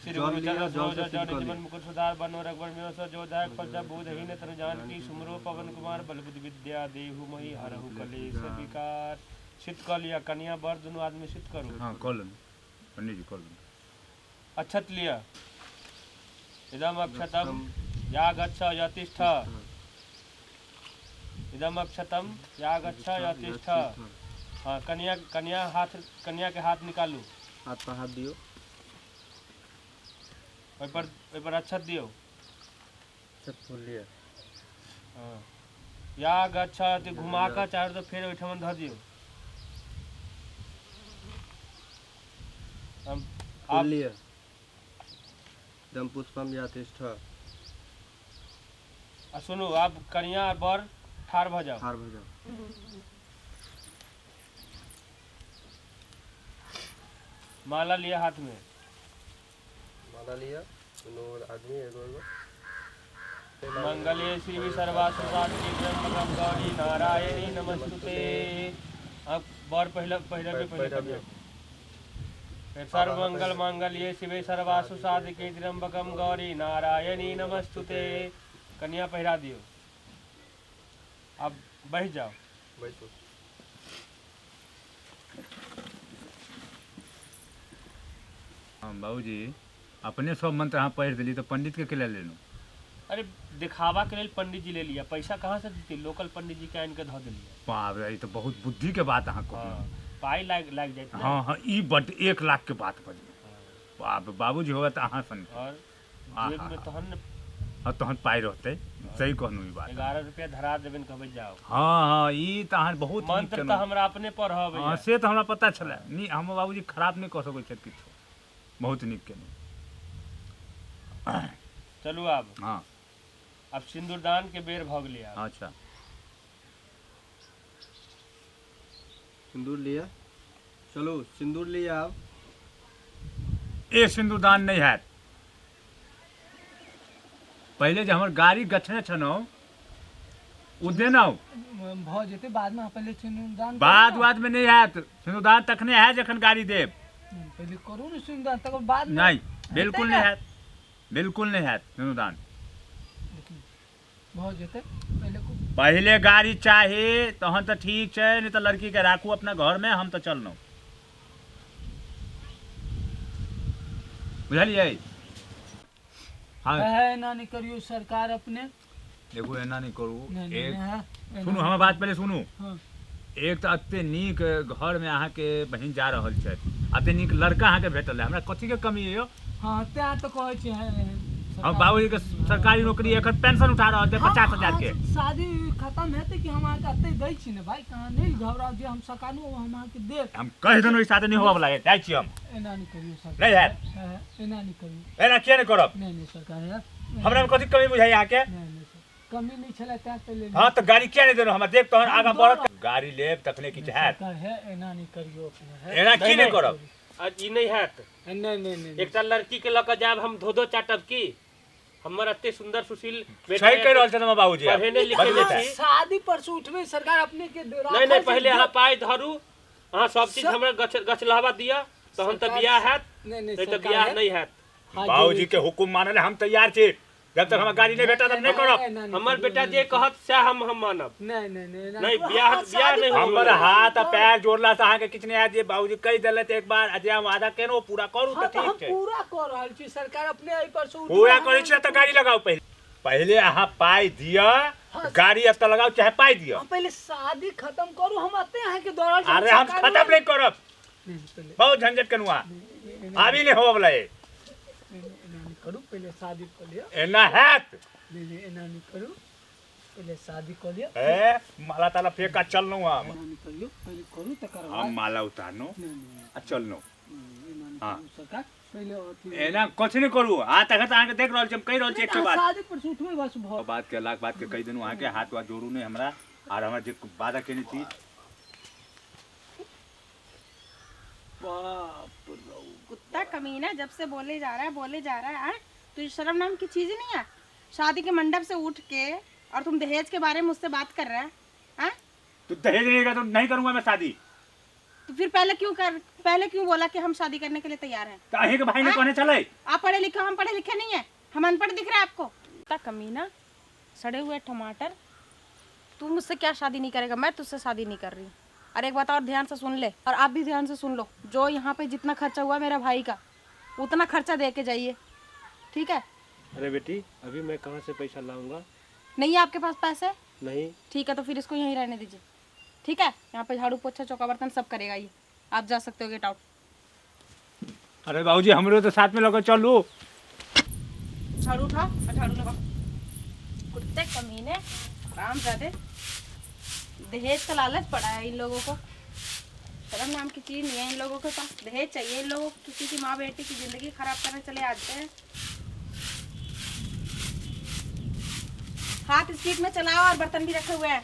श्री जल गुरु लिअ, चरण जल सरोज से रज सिद्ध कऽ निज लिअ। मन मुकुर सुधार बनो रघुवर बिमल जस जो दायक फल बुधहीन तनु जानकी सुमरो पवन कुमार बल बुद्धि विद्या देहु मही हरहु कलेश विकार। सिद्ध कऽ लिअ, कनिया बर दुनू आदमी सिद्ध करू। हँ, कऽ लेलहुँ पंडीजी, कऽ लेलहुँ। अक्षत लिअ। इदम अक्षतम या गच्छ यतिष्ठ। इदम अक्षतम या गच्छ यतिष्ठ। हँ, कनिया, कनिया हाथ, कनिया के हाथ निकालू। हाथ पर हाथ दियौ। ओहिपर, ओहिपर अक्षत दियौ। अक्षत फूल लिअ। हँ, या गच्छ घुमा कऽ चारू तऽ फेर ओहिठाम धऽ दियौ। हम फूल आब लिअ। इदम पुष्पम या तिष्ठ। आ सुनू, आब कनिया आ बर ठाढ़ भऽ जाउ। ठाढ़ भऽ जाउ। माला लिअ हाथ मे। माला लिअ दुनू आदमी एगो एगो। मंगले शिव सर्वासुसाधिके त्र्यंबकं गौरी नारायणी नमस्तुते। अब बर पहिले पहिरबियौ, पहिले कनिया। फेर सर्वमंगल मांगल्ये शिवे सर्वासुसाधिके त्र्यंबकं गौरी नारायणी नमस्तुते। कनिया पहिरा दियौ। आब बैस जाउ। बैसू। हँ बाबूजी, अपने सब मंत्र अहाँ पढ़ि देली तऽ पंडित के केला लेलहुँ? अरे, दिखावा के लेल पंडित जी ले लिया, पैसा कहाँ से देती? लोकल पंडित जी के आनि के धऽ देलियै। बाप रे, ई तऽ बहुत बुद्धि के बात अहाँ कहलहुँ। हँ, पाइ लागि लागि जाइत ने। हँ हँ, ई बड्ड 1 लाख के बात बजलहुँ। बाप बाबूजी, होगा तऽ अहाँ सन आओर आहा। जेबमे तहन ने। हँ, तहन पाइ रहतै, सही कहलहुँ ई बात। 11 रुपया धरा देबनि, कहबै जाउ। हँ हँ, ई तऽ अहाँ बहुत नीक मंत्र तऽ केलहुँ। हमरा अपने पढ़ऽ हँ। अबैया। से तऽ हमरा पता छलै नी, हमर बाबूजी खराब नहि कऽ सकै छथि किछो। बहुत नीक केलहुँ। चलू आब। हँ। आब सिन्दूरदान के बेर भऽ गेलै आब। अच्छा। सिन्दूर लिअ, चलू सिन्दूर लिअ आब। ए, सिन्दूरदान नहि हैत। पहिले जे हमर गाड़ी गछने छलहुँ ओ देनहुँ। भऽ जेतै बादमे, अहाँ पहिले सिन्दूरदान करू। बाद ने। वादमे नहि हैत सिन्दूरदान, तखने हैत जखन गाड़ी देब। पहिले करू ने सिन्दूरदान, तकर बाद ने। नहि, बिल्कुल ने? नहि हैत, बिल्कुल नहि हैत सिन्दूरदान। देखियौ, भऽ जेतै, पहिले करू। पहिले गाड़ी चाही तहन तऽ ठीक छै, नहि तऽ लड़कीके राखू अपना घरमे, हम तऽ चललहुँ, बुझलियै? हँ। है, एना नहि करियौ सरकार अपने। देखू, एना नहि करू। नहि नहि। एक नहि, है, एना सुनू, हमर बात पहिले सुनू। हँ। एक तऽ एते नीक घरमे अहाँके बहिन जा रहल छथि, एते नीक लड़का अहाँके भेटल है, हमरा कथीके कमी अइ यौ? हँ, तें तऽ कहै छी है, हम बाबूजीके सरकारी नौकरी, एखन पेंशन उठा रहल छै 50,000 के। शादी खतम हेतै कि हम अहाँके एते दै छी ने भाइ, अहाँ नहि घबराउ, जे हम सकानु ओ हम अहाँके देब। हम कहि देलहुँ, ई शादी नहि होबऽवला है, जाइ छी हम। एना नहि करियौ सरकार। नहि हैत। है, एना नहि करियौ। एना किया नहि करब? नहि नहि सरकार, है। हमरा मे कथी कमी बुझाइया अहाँके? नहि नहि सर, कमी नहि छलै तें तऽ लेलियै। हँ, तऽ गाड़ी किया नहि देलहुँ हमरा? देब तहन आगाँ बढ़त, गाड़ी लेब तखने किछु हैत। सरकार है, एना नहि करियौ अपने, है। एना की नहि करब? आ ई नहि हैत। नहि नहि नहि नहि। एकटा लड़की के लऽ कऽ जायब हम धो धो चाटब की? हमर एते सुंदर सुशील बेटा। सही कहि रहल छथि हमर बाबूजी, आब। पढ़ेने लिखेने बदलू छी। शादी पर से उठबै सरकार अपने के नहि नहि, पहिले अहाँ पाइ धरू, अहाँ सब चीज हमरा गछ गछलहवा दिअ, तहन तऽ बियाह हैत। नहि नहि। नहि तऽ सरकार बियाह है। नहि हैत। हाथ बाबूजी के हुकुम मानले हम तैयार छी, जब तक हमरा गाड़ी नहि भेटत हम नहि करब। एना नहि हमर करियौ, बेटा एना जे कहत सएह हम मानब। नहि नहि नहि, एना नहि, करू। बियाह अहाँ बियाह शादी नहि पर- हमर हाथ आ पैर जोड़ला से अहाँके किछु नहि हैत। जे बाबूजी कहि देलथि एक बार आ जे हम वादा केलहुँ ओ पूरा करू हाँ, तऽ तऽ हम ठीक छै। पूरा कऽ रहल छी सरकार, अपने एहि पर से उठबै, पूरा हम करै छी तऽ गाड़ी लगाउ पहिले। पहिले अहाँ पाइ दिअ, गाड़ी एतऽ लगाउ चाहे पाइ दिअ। हम पहिले शादी खत्म करू, हम एते अहाँके दऽ रहल छी। अरे, हम सरकार खतम नहि करब। नहि, पहिले बहुत झंझट केलहुँ अहाँ, आबी नहि होबऽवला अइ। एना नहि करू, पहिले शादी कऽ लिअ। एना हैत। नहि नहि, एना नहि करू, पहिले शादी कऽ लिअ। ए, माला ताला फेंक आ चललहुँ हम। एना नहि करियौ, पहिले करू तकर हम बाद। माला उतारलहुँ नहि नहि आ चललहुँ। नहि, एना नहि हाँ। करू सरकार, पहिले अथी एना कथी नहि करू? अहाँ तखन तऽ अहाँके देख रहल छी, हम कहि रहल छी एक अहाँ बात। शादी पर से उठबै बस भऽ बात के लाख बात के कहि देलहुँ अहाँके, हाथ वाथ जोड़ू नहि हमरा आर हमरा जे वादा केने छी। बाप रौ। कुत्ता कमीना, जब से बोले जा रहा है, बोले जा रहा है। तुझे शर्म नाम की चीज ही नहीं है? शादी के मंडप से उठ के और तुम दहेज के बारे में मुझसे बात कर रहा है, हाँ? तू दहेज नहीं देगा तो नहीं करूंगा मैं शादी। तो फिर पहले क्यों बोला कि हम शादी करने के लिए तैयार हैं? तऽ अहींके भाई ने कहने छलै। आप पढ़े लिखे हो, हम पढ़े लिखे नहीं है, हम अनपढ़ दिख रहे हैं आपको? इतना कमीना, सड़े हुए टमाटर, तू मुझसे क्या शादी नहीं करेगा? मैं तुझसे शादी नहीं कर रही हूँ। और एक बात और ध्यान से सुन ले, और आप भी ध्यान से सुन लो, जो यहाँ पे जितना खर्चा हुआ मेरा भाई का, उतना खर्चा दे के जाइए, ठीक है? अरे बेटी, अभी मैं कहाँ से पैसा लाऊंगा? नहीं है आपके पास पैसे? नहीं। ठीक है, तो फिर इसको यहीं रहने दीजिए, ठीक है? यहाँ पे झाड़ू पोछा चौका बर्तन सब करेगा ये। आप जा सकते हो, गेट आउट। अरे बाबूजी, हमरो तऽ साथमे लऽ कऽ चलू। झाड़ू उठा और झाड़ू लगा। कुत्ते कमीने, आराम जादे, दहेज का लालच पड़ा है इन लोगों को। शर्म नाम की चीज नहीं है इन लोगों के पास। दहेज चाहिए इन लोगों को, किसी की माँ बेटी की जिंदगी खराब करने चले आते हैं। हाथ स्पीड में चलाओ और बर्तन भी रखे हुए हैं।